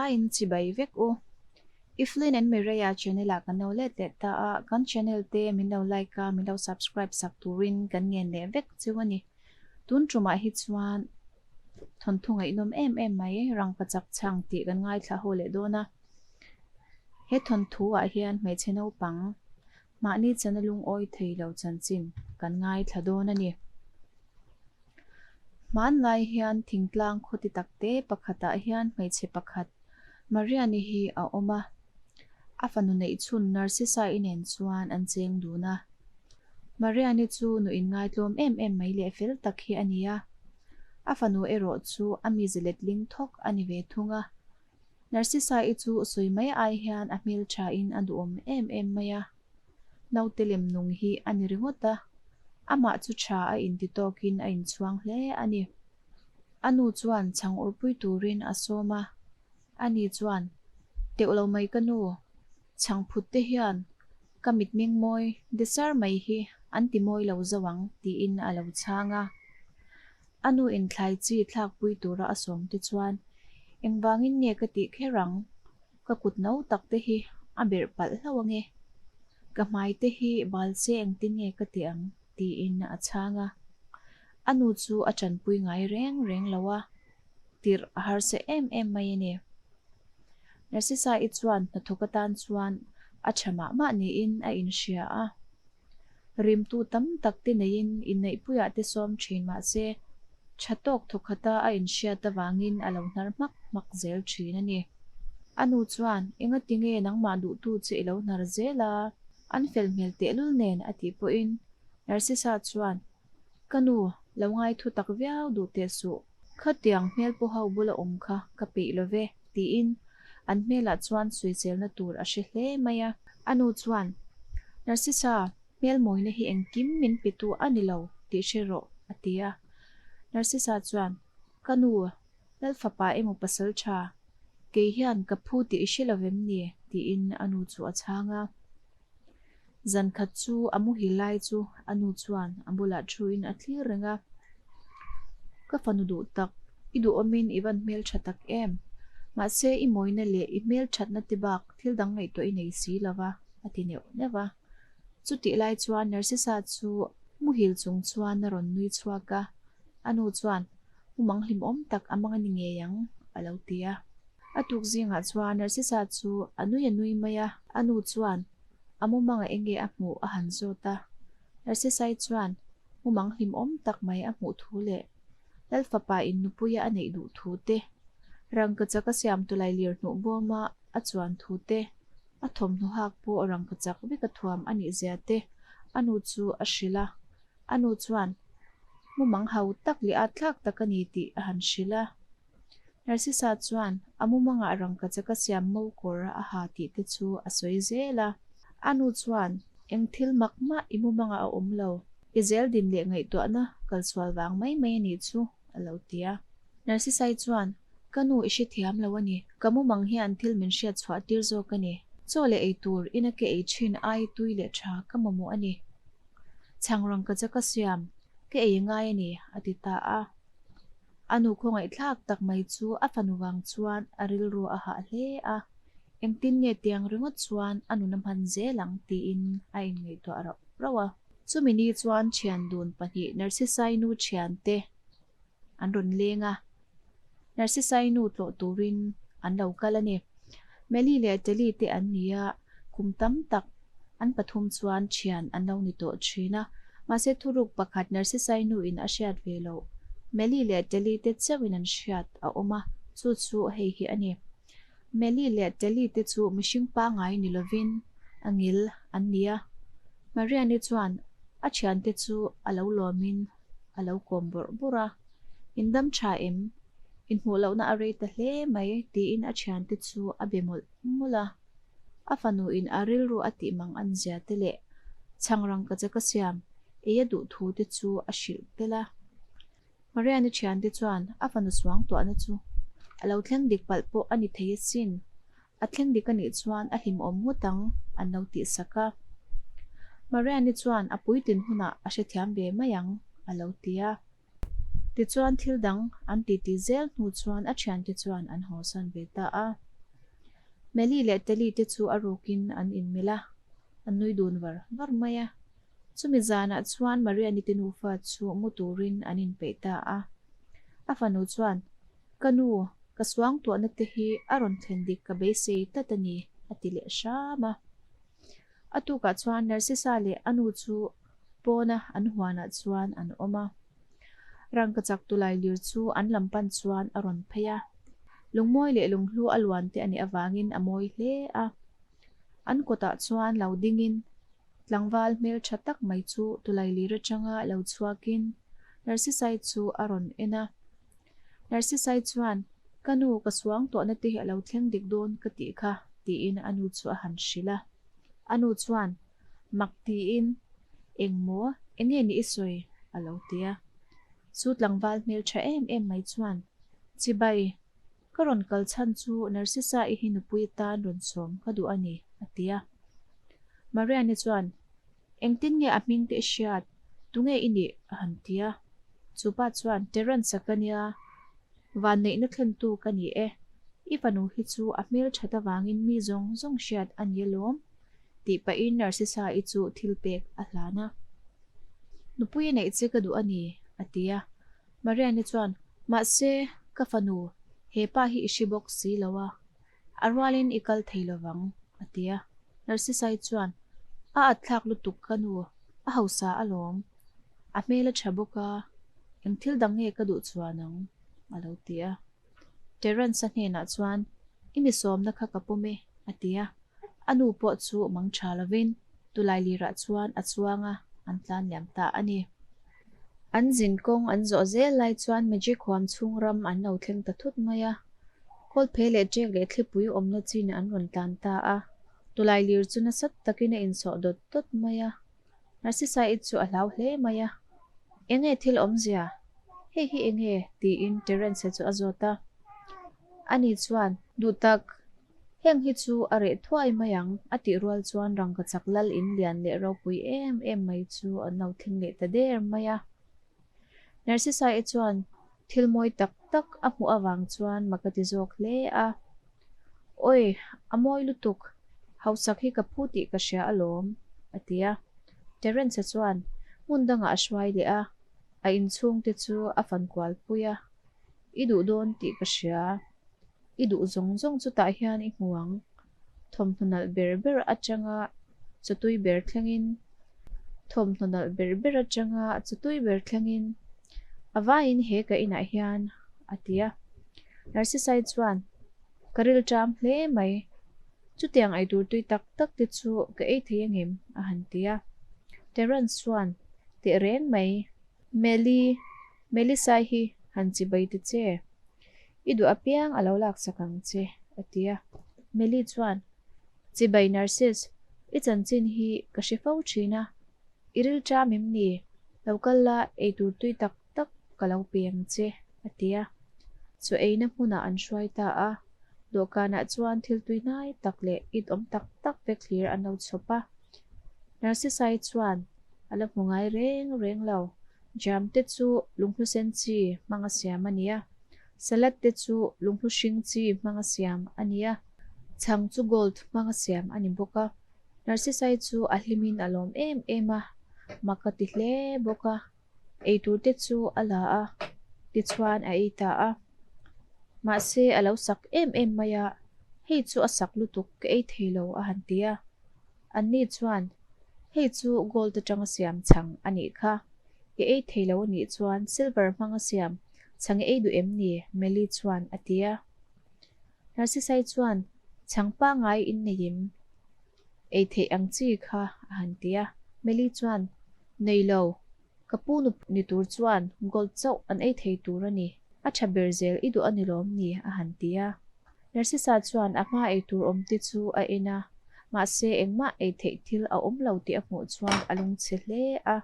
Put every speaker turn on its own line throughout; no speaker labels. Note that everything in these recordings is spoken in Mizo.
vaiin chibai vek u. Iflin and Mireia channel ah kan lo let leh ta a, kan channel te min lo like a, min lo subscribe sak turin kan ngen leh vek cheu a ni. Tun tumah hi chuan thawnthu ngaihnawm em em mai rangkachak chhang tih kan ngaithla ho leh dawn a. He thawnthu ah hian hmeichhe naupang mahni chana lungawi thei lo chanchin kan ngaithla dawn a ni. Hmanlai hian thingtlang khaw ti takte pakhatah hian hmeichhe pakhat Mariani hi a awm a. A fanu neihchhun Narcissa-i nen chuan an cheng dun a. Mariani chu nu inngaitlawm em em mai leh fel tak hi a ni a. A fanu erawh chu a mize letling thawk a ni ve thung a. Narcissa-i chu sawi mai ai hian a hmelthain a duhawm em em mai a. Naute lem nung hi a ni ringawt a, amah chu tha a inti tawkin a inchhuang hle a ni. A nu chuan chhang urpui turin a sawm a, ani chuan, Teuh lo mai ka nu, chhang phut te hian ka mitmeng mawi de sar mai hi an ti mawi lo zo ang tiin a lo chhang a. A nu inthlai chi thlakpui tura a sawm te chuan, Engvangin nge ka tih kher ang? Ka kut no tak te hi a berh palh hlauh ange. Ka hmai te hi bal se engtin nge ka ti ang? tiin a chhang a. A nu chu a tanpui ngai reng reng lo a, tirh a harsa em em mai a ni. Narcissa-i chuan hnathawk atan chuan a tha mah mah niin a inhria a. Rimtu tam tak te neiin inneihpuiah te sawm thin mah se, tha tawk thawkhata a inhriat avangin a lo hnar hmak hmak zel thin a ni. A nu chuan, Engati nge nangmah duhtu che i lo hnar zel a? An fel hmel tehlul nen a tih pawhin Narcissa chuan, Ka nu, lo ngaithu tak viau duh teh suh. Khatiang hmel pawh ho bula awm kha ka peih lo ve, tiin an hmelah chuan suiselna tur a hre hle mai a. A nu chuan, Narcissa, hmel mawina hi engkim min petu a ni lo tih hre rawh, a ti a. Narcissa chuan, Ka nu, Lal fapa emaw pasal tha, kei hian ka phu tih i hre lo vem ni? tiin a nu chu a chhang a. Zan khat chu a muhil lai chu a nu chuan a bulah thuin a thlir reng a. Ka fanu duh tak, i duhawmin i van hmeltha tak em? Mahse i mawina leh i hmelthatna te bak thil dang ngaihtuah i nei si lo va, a ti neuh neuh a. Chutih lai chuan Narcissa chu muhil chung chuan a rawn nui chhuak a, a nu chuan mumang hlimawm tak a mang a ni ngei ang, a lo ti a. A tuk zingah chuan Narcissa chu a nui a nui mai a, a nu chuan a mumanga eng nge a hmuh a han zawt a. Narcissa-i chuan mumang hlimawm tak mai a hmuh thu leh Lal fapa in nupuia a neih duh thu te, rangkachak a siam tulai lir hnuh bawma a chuan thu te, a thawmhnaw hak pawh rangkachak vek a thuam a nih zia te a nu chu a hrilh a. A nu chuan mumang hau tak leh at thlak tak a ni tih a han hrilh a. Narcissa chuan a mumangah rangkachak a siam mo kawr a ha tih te chu a sawi zel a. A nu chuan, Eng thil mak mah i mumangah a awm lo. I zel din leh ngaihtuahna kalsual vang mai mai a nih chu, a lo ti a. Narcissa-i chuan, Ka nu i hrethiam lo a ni. Ka mumang hian thil min hriat chhuah tir zawk a ni. Chaw leh ei tur ina ke ei thin ai tui leh tha ka mamawh a ni. Chhang rangkachak a siam, ka ei ngai a ni, a ti ta a. A nu khawngaihthlak tak mai chu a fanu vang chuan a rilru a hah hle a, engtin nge tiang ringawt chuan a nun a hman zel ang tiin a inngaihtuah rauh rauh a. Chumi ni chuan thian dun pahnih Narcissai nu thiante an rawn leng a, Narcissai nu tlawh turin an lo kal a ni. Meli leh Teli te an ni a, kum tam tak an pathum chuan thian an lo ni tawh thin a. Mahse thuruk pakhat Narcissai nu in a hriat ve loh, Meli leh Teli te chauhin an hriat a awm a, chu chu hei hi a ni. Meli leh Teli te chu mihring pangngai ni lovin a ngil an ni a. Mariani chuan a thiante chu a lo lawmin a lo kawm bawrh bawrh a, In dam tha em? Inhmuh lohna a rei ta hle mai tiin a thiante chu a be mawlh mawlh a. A fanu in a rilru a tih mang an zia te leh chhang rangkachak a siam ei a duh thu te chu a hrilh tel a. Mariani thiante chuan a fanu suang tuahna chu a lo thleng dik palh pawh a ni thei asin. A thleng dik a nih chuan a hlimawm ngawt ang an lo tih sak a. Mariani chuan a puitlin hunah a hrethiam ve mai ang a lo ti a. Tichuan thil dang an titi zel hnu chuan a thiante chuan an hawsan ve ta a. Meli leh Teli te chu a rukin an inmelh a, an nui dun var var mai a. Chumi zanah chuan Mariani te nufa chu mu turin an inpeih ta a. A fanu chuan, Ka nu, ka suangtuahna te hi a rawn thlen dik ka beisei tlat a ni, a ti leh hram a. A tukah chuan Narcissa leh a nu chu pawna an huanah chuan an awm a. Rangkachak tulailir chu an lam pan chuan a rawn phei a. Lungmawi leh lunghlu a luan te a nih avangin a mawi hle a. An kawtah chuan lo dingin tlangval hmeltha tak mai chu tulailir atanga lo chhuakin Narcissa-i chu a rawn en a. Narcissa-i chuan, Ka nu, ka suang tuahna te hi a lo thleng dik dawn ka tih kha, tiin a nu chu a han hrilh a. A nu chuan, Mak tiin, Eng maw? Eng nge ni i sawi? a lo ti a. Chu tlangval hmel tha em em mai chuan, Chibai, ka rawn kal chhan chu Narcissa-i hi nupui atan rawn sawm ka duh a ni, a ti a. Mariani chuan, Engtin nge a hming te i hriat? Tunge i nih? a han ti a. Chu pa chuan, Terence-a ka nia, vanneihna thlentu ka ni e. I fanu hi chu a hmel that avangin mi zawng zawng hriat a ni alawm, tih pahin Narcissa-i chu thil pek a hlan a. Nupui a neih che ka duh a ni, a ti a. Marianne chuan, Mahse, ka fanu, he pa hi i hre bawk si lo a. A rualin i kal thei lovang, a ti a. Narcissai chuan, A at thlak lutuk ka nu, a hausa alawm. A hmel a tha bawk a, eng thil dang nge ka duh chuan ang? a lo ti a. Terence-a hnenah chuan, I mi sawmna kha ka pawm e, a ti a. A nu pawh chu mang tha lovin tulailirah chuan a chuang a, an tlan liam ta a ni. An zin kawng an zawh zel lai chuan Magic huam chhung ram an lo thleng ta thut mai a. Kawlphe leh ṭek leh thlipui awmna chin an rawn tlan ta a, tawlailir chu nasat takin a insawh dawt dawt mai a. Narcissa-i chu a hlau hle mai a, Enge thil awmzia? Hei hi enge? tiin Terence-a chu a zawt a. Ani chuan, Duhtak, heng hi chu a reh thuai mai ang, a tih rual chuan rangkachak lal in lian leh ropui em em mai chu an lo thleng leh ta der mai a. Narcissa-i chuan thil mawi tak tak a hmuh avang chuan mak a ti zawk hle a. Awi, a mawi lutuk, hausak hi ka phu tih ka hria alawm, a ti a. Terence-a chuan hmun dangah a hruai leh a, a inchhungte chu a fankual pui a. I duh dawn tih ka hria. I duh zawng zawng chutah hian i hmu ang. Thawmhnaw nalh ber ber atanga chawtui ber thlengin Thawmhnaw nalh ber ber atanga chawtui ber thlengin a vaiin he ka inah hian a ti a. Narcissai chuan, Ka rilṭam hle mai. Chutiang eitur tui tak tak te chu ka ei thei angem? a han ti a. Terence chuan, Teh reng mai. Meli, Melisai hi han chibai ta che. I duh apiang a lo laksak ang che, a ti a. Meli chuan, Chibai Narcis, i chanchin hi ka hre fo thin a, i rilṭam em ni? Lo kal la, eitur tui tak tak ka lo pe ang che, a ti a. Chaw eina hmunah an hruai ta a, dawhkanah chuan thil tui hnai tak leh it awm tak tak vek hlir an lo chhawp a. Narcissai chuan a la hmu ngai reng reng lo. Jam te chu lunghlu sen chi hmanga siam a ni a, salad te chu lunghlu hring chi hmanga siam a ni a, chhang chu gold hmanga siam a ni bawk a. Narcissai chu a hlimin a lawm em em a, mak a ti hle bawk a. Eitur te chu a la a, tichuan a ei ta a. Mahse a lo sak em em mai a, hei chu a sak lutuk ka ei thei lo a han ti a. Anni chuan, Hei chu gold atanga siam chhang a nih kha. I ei thei lo a nih chuan silver hmanga siam chhang i ei duh em ni? Meli chuan a ti a. Narcissai chuan, Chhang pangngai in nei em? Ei theih ang chi kha a han ti a. Meli chuan, Nei lo. Ka pu nu ni tur chuan gold chauh an ei thei tur a ni. A tha ber zel i duh a ni lawm ni? a han ti a. Narcissa chuan a hma ei tur awm te chu a en a, mahse engmah ei theih thil a awm lo tih a hmuh chuan a lungchhe hle a,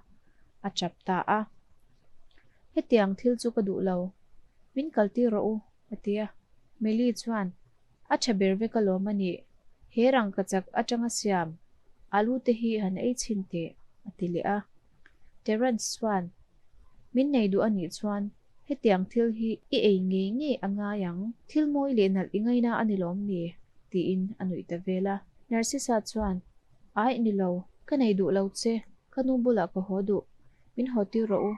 a tap ta a. Hetiang thil chu ka duh lo. Min kaltir rawh u, a ti a. Millie chuan, A tha ber vek alawm a nih. He rangkachak atanga siam alu te hi han ei chhin teh, a ti leh a. Terence chuan, Min nei duh a nih chuan hetiang thil hi i ei ngei ngei a ngai ang. Thil mawi leh nalh i ngaina a ni lawm ni? Tiin a nuih ta vel a. Narcissa chuan, Aih ni lo, ka nei duh lo che, ka nu bulah ka haw duh, min haw tir rawh u,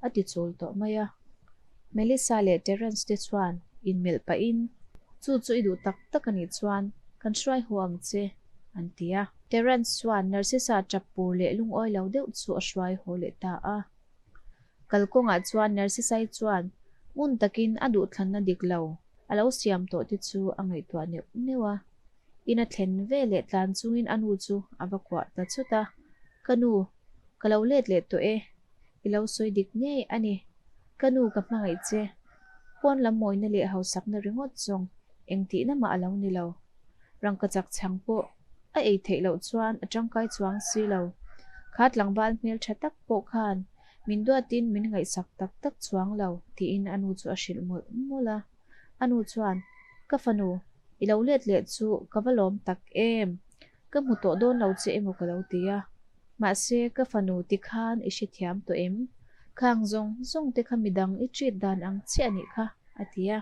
a ti chul tawh mai a. Melissa leh Terence te chuan inmelh pahin, Chu chu i duh tak tak a nih chuan kan hruai haw ang che, an ti a. Terence chuan Narcissa tap pur leh lungawi lo deuh chu a hruai haw leh ta a. Kalkawngah chuan Narcissa-i chuan ngun takin a duhthlanna dik lo a lo siam tawh te chu a ngaihtuah neuh neuh a. In a thlen ve leh tlan chungin a nu chu a va kuah ta chut a, Ka nu, ka lo let leh tawh e, i lo sawi dik ngei a ni. Ka nu ka hmangaih che. Pawn lam mawina leh hausakna ringawt zawng engtihna mah a lo ni lo. Rangkachak chhang pawh a ei theih loh chuan a tangkai chuang si lo. Kha tlangval hmeltha tak pawh khan min duatin min ngaihsak tak tak chuang lo, tiin a nu chu a hrilh mawlh mawlh a. A nu chuan, Ka fanu, i lo let leh chu ka va lawm tak em? Ka hmu tawh dawn lo che emaw ka lo ti a. Mahse, ka fanu tikhan i hrethiam tawh em? Khang zawng zawng te kha midang i treat dan ang chiah a nih kha, a ti a.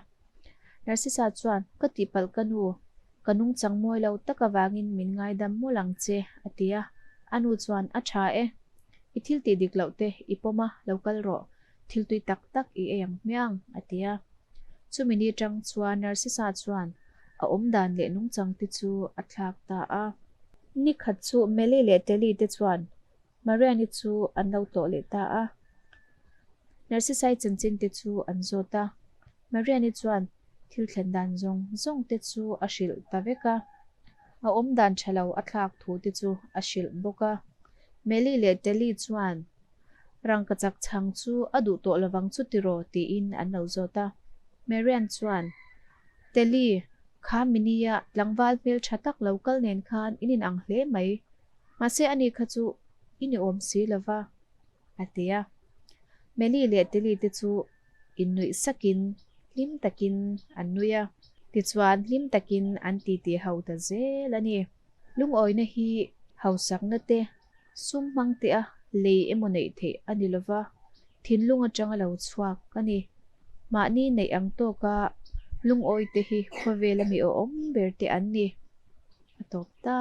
Narcissa chuan, Ka tihpalh ka nu, ka nungchang mawi lo tak avangin min ngaidam mawlh ang che, a ti a. A nu chuan, A tha e. I thil tih dik loh te i pawm a, lo kal rawh. Thil tui tak tak i ei ang hmiang, a ti a. Chumi ni tang chuan Narcissa chuan a awm dan leh nungchang te chu a thlak ta a. Ni khat chu Melly leh Telly te chuan Mariani chu an lo tlawh leh ta a. Narcissa-i chanchin te chu an zawt a. Mariani chuan thil thlen dan zawng zawng te chu a hrilh ta vek a. A awm dan tha lo a thlak thu te chu a hrilh bawk a. Melly leh Telly chuan Rangkachak chhang chu a duh tawh lovang chu tiraw? tiin an lo zawt a. Marian chuan, Telly, kha minia tlangval hmel tha tak lo kal nen khan in inang hle mai. Mahse ani kha chu i ni awm si lova, a ti a. Meli leh Telly te chu innuih sakin hlim takin an nui a. Tichuan hlim takin an titi ho ta zel a ni. Lungawina hi hausakna te Sum hmang teh a lei emaw neih theih a ni lova, thinlung atanga lo chhuak a ni. Mahni neih ang tawka lungawi te hi khawvela mi awhawm ber te an ni. A tawp ta.